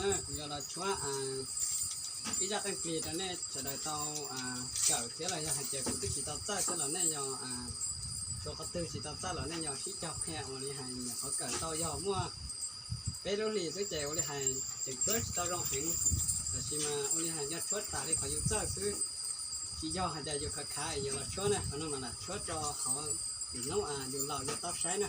Kuv yuav los tshuab ib zaj qeej plig rau nej sawv daws tau kawm thiab los yog hais tias kuv twb tsis tau txawj xwb los nej yog tshuab qhov twg tsis tau txawj los nej yog sib caug qhia ua li hais nyuam qhuav kawm tau yog muaj peb lub hlis xwb ces ua li hais tseem tshuab tsis tau zoo heev, tab sis mas ua li hais yog tshuab tas li qhov yus txawj xwb, tsis yog hais tias yus khav khav es yus los tshuab na, qhov no mas lam tshuab rau hauv lub hnub yus laus yus tau saib na.